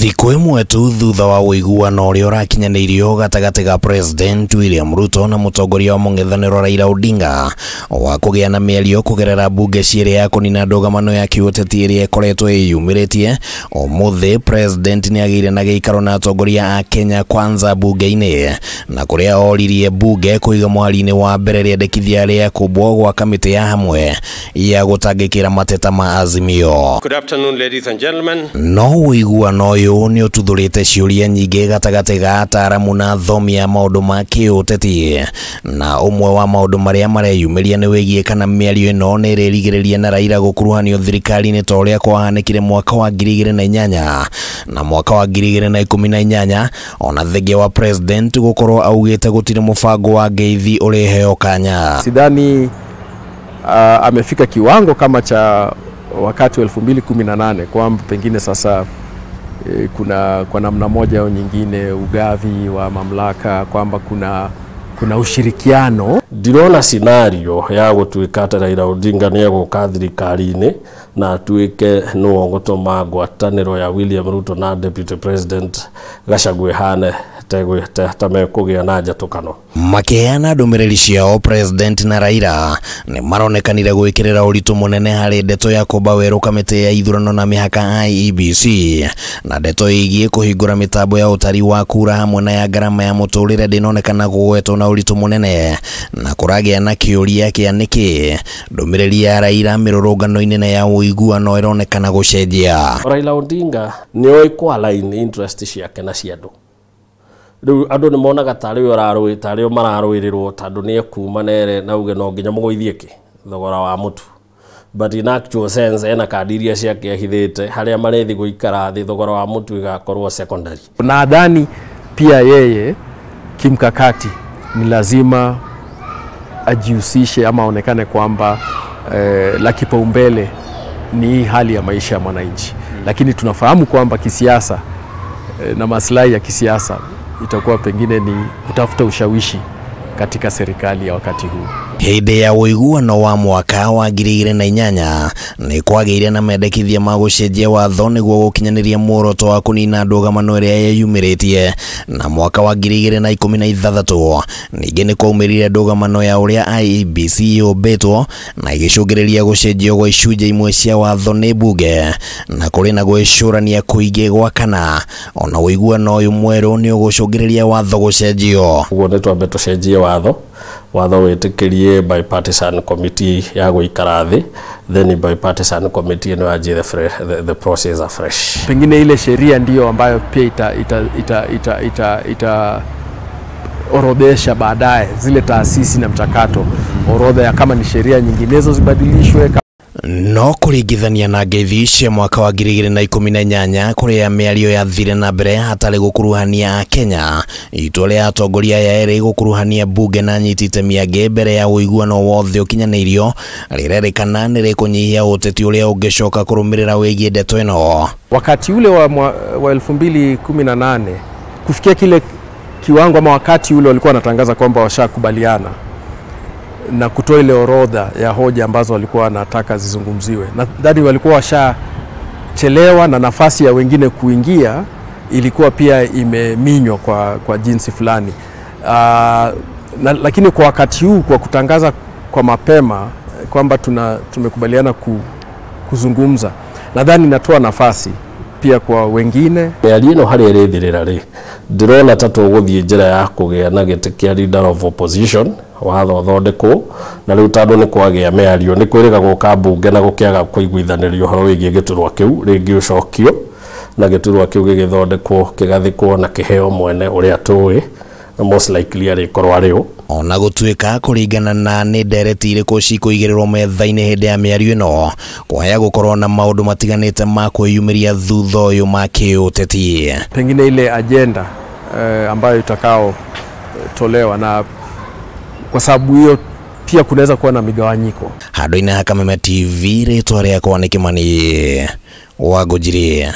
Thikũ ĩmwe tu thutha wa ũiguano ũrĩa ũrakinyanĩirio gatagatĩ ga President William Ruto na mũtongoria wa mũng'ethanĩro Raila Odinga wa kũgĩa na mĩario kũgerera mbunge cierĩ ya kũnina ndũgamano ya kĩũteti ĩrĩa ĩkoretwo ĩyumĩrĩtie, ũmũthĩ President nĩagĩire na gĩikaro na atongoria a Kenya Kwanza mbunge-inĩ, na kũrĩa oririe mbunge kũiga mũhari-inĩ wa mbere rĩendekithia rĩa kũmbwo gwa kamĩtĩ ya hamwe ya gũtangĩkĩra mateta ma Azimio. Good afternoon, ladies and gentlemen. No ũiguano ũyũ nĩ ũtuthũrĩte ciũria nyingĩ gatagatĩ ga ataaramu na athomi a maũndũ ma kĩũteti, na ũmwe wa maũndũ marĩa mareyumĩria nĩ wĩgiĩ kana mĩario ĩno nĩ ĩrĩrigĩrĩria na Raila gũkuruhanio thirikari-inĩ ta ũrĩa kwahanĩkire mwaka wa 2008 na mwaka wa 2018, ona thengia wa President gũkorwo augĩte gũtirĩ mũbango wa ngeithi ũrĩheo kanya. Sidhani amefika kiwango kama cha wakati wa 2018 kwamba pengine sasa kuna kwa namna moja au nyingine ugavi wa mamlaka, kwamba kuna ushirikiano. Ndirona scenario ya gũtuĩka atĩ Raila Odinga nĩ egũka thirikari-inĩ na atuĩke nĩwe ũgũtũma ngwatanĩro ya William Ruto na Deputy President Gachagua ĩhane ta mekũgĩa na njatũkano. Makĩheana ndũmĩrĩri ciao, President na Raila nĩ maronekanire gwĩkĩrĩra ũritũ mũnene harĩ ndeto ya kũmba werũ kamĩtĩ ya ithurano na mĩhaka IEBC, na ndeto ĩgiĩ kũhingũra mĩtambo ya ũtari wa kura hamwe na ya ngarama ya mũtũrĩre ndĩnonekana gũgwetwo na ũritũ mũnene, na kũragĩa na kĩũria kĩa nĩkĩ ndũmĩrĩri ya Raila mĩrũrũngano-inĩ na ya ũiguano ĩronekana gũcenjia. Raila Odinga nĩoĩ kũ align interest ciake na cia andũ. Rĩu andũ nĩ monaga tarĩ we ũrarũĩ, tarĩ o mararũĩrĩrwo, tondũ nĩ ekuma nere na uge no nginya mũgũithie kĩ thogora wa mũtu, but in actual sense ena kandi iria ciake ahithĩte harĩa marethi gũikara thĩ, thogora wa mũtu ĩgakorwo secondary. Nadhani pia yeye kimkakati ni lazima ajihusishe ama aonekane kwamba la kipaumbele ni hali ya maisha ya mwananchi. Lakini tunafahamu kwamba kisiasa na maslahi ya kisiasa itakuwa pengine ni kutafuta ushawishi katika serikali ya wakati huu. Hĩndĩ ya ũiguano wa mwaka wa 2008 nĩ kwagĩire na mendekithia ma gũcenjia watho nĩguo gũkinyanĩria muoroto wa kũnina ndũgamano ĩrĩa yeyumĩrĩtie, na mwaka wa 2016 ningĩ nĩ kwaumĩrire ndũgamano ya ũrĩa IEBC yũmbĩtwo na ĩgĩcũngĩrĩria gũcenjio gwa icunjĩ imwe cia watho nĩ mbunge, na kũrĩ na gwĩcũrania kũingĩ gwa kana ona ũiguano ũyũ mwerũ nĩ ũgũcũngĩrĩria watho gũcenjio. Ũguo nĩ twambe tũcenjie watho, watho wĩtĩkĩrie bipartisan committee ya gũikara thĩ, then bipartisan committee ĩno yanjie the process afresh. Pengine ile sheria ndiyo ambayo pia ita ita ita ita ita ita orodhesha baadaye zile taasisi na mchakato, orodha ya kama ni sheria nyinginezo zibadilishwe. No kũringithania na ngeithi cia mwaka wa 2018 kũrĩa mĩario yathire na mbere hatarĩ gũkuruhania Akenya, itua rĩa atongoria aya erĩ gũkuruhania mbunge na anyiti itemi angĩ mbere ya ũiguano wothe ũkinyanĩirio rĩrerĩkana nĩ rĩkũnyihia ũteti ũrĩa ũngĩcoka kũrũmĩrĩra wĩgiĩ ndeto ĩno. Wakati ule wa 2018 kufikia kile kiwango ama wakati ule walikuwa wanatangaza kwamba washakubaliana na kutoa ile orodha ya hoja ambazo walikuwa wanataka zizungumziwe. Nadhani walikuwa washachelewa na nafasi ya wengine kuingia ilikuwa pia imeminywa kwa jinsi fulani. Lakini kwa wakati huu, kwa kutangaza kwa mapema kwamba tumekubaliana kuzungumza, nadhani inatoa nafasi pia kwa wengine. Mĩario ĩno harĩa ĩrĩthirĩra rĩ, ndĩrona ta tũgũthiĩ njĩra ya kũgĩa na gĩtĩ kĩa leader of opposition watho ũthondekwo, na rĩu tondũ nĩ kwagĩa mĩario nĩ kwĩrĩga gũka mbunge na gũkĩaga kũiguithanĩrio ũhoro wĩgiĩ gĩturwa kĩu, rĩngĩ ũcokio na gĩturwa kĩu gĩgĩthondekwo kĩgathĩkwo na kĩheo mwene ũrĩa tũĩ most likely arĩkorwo arĩ ũ. Ona gũtuĩka kũringana na nĩ ndereti irĩkũ cikũigĩrĩrwo metha-inĩ hĩndĩ ya mĩario ĩno, kwaya gũkorwo na maũndũ matiganĩte ma kwĩyumĩria thutha ũyũ ma kĩũteti. Pengine ile agenda ambayo itakao tolewa, na kwa sababu hiyo pia kunaweza kuwa na migawanyiko. Handũ-inĩ ha Kameme TV, rĩtwa rĩakwa nĩ Kĩmani wa Ngũnjiri.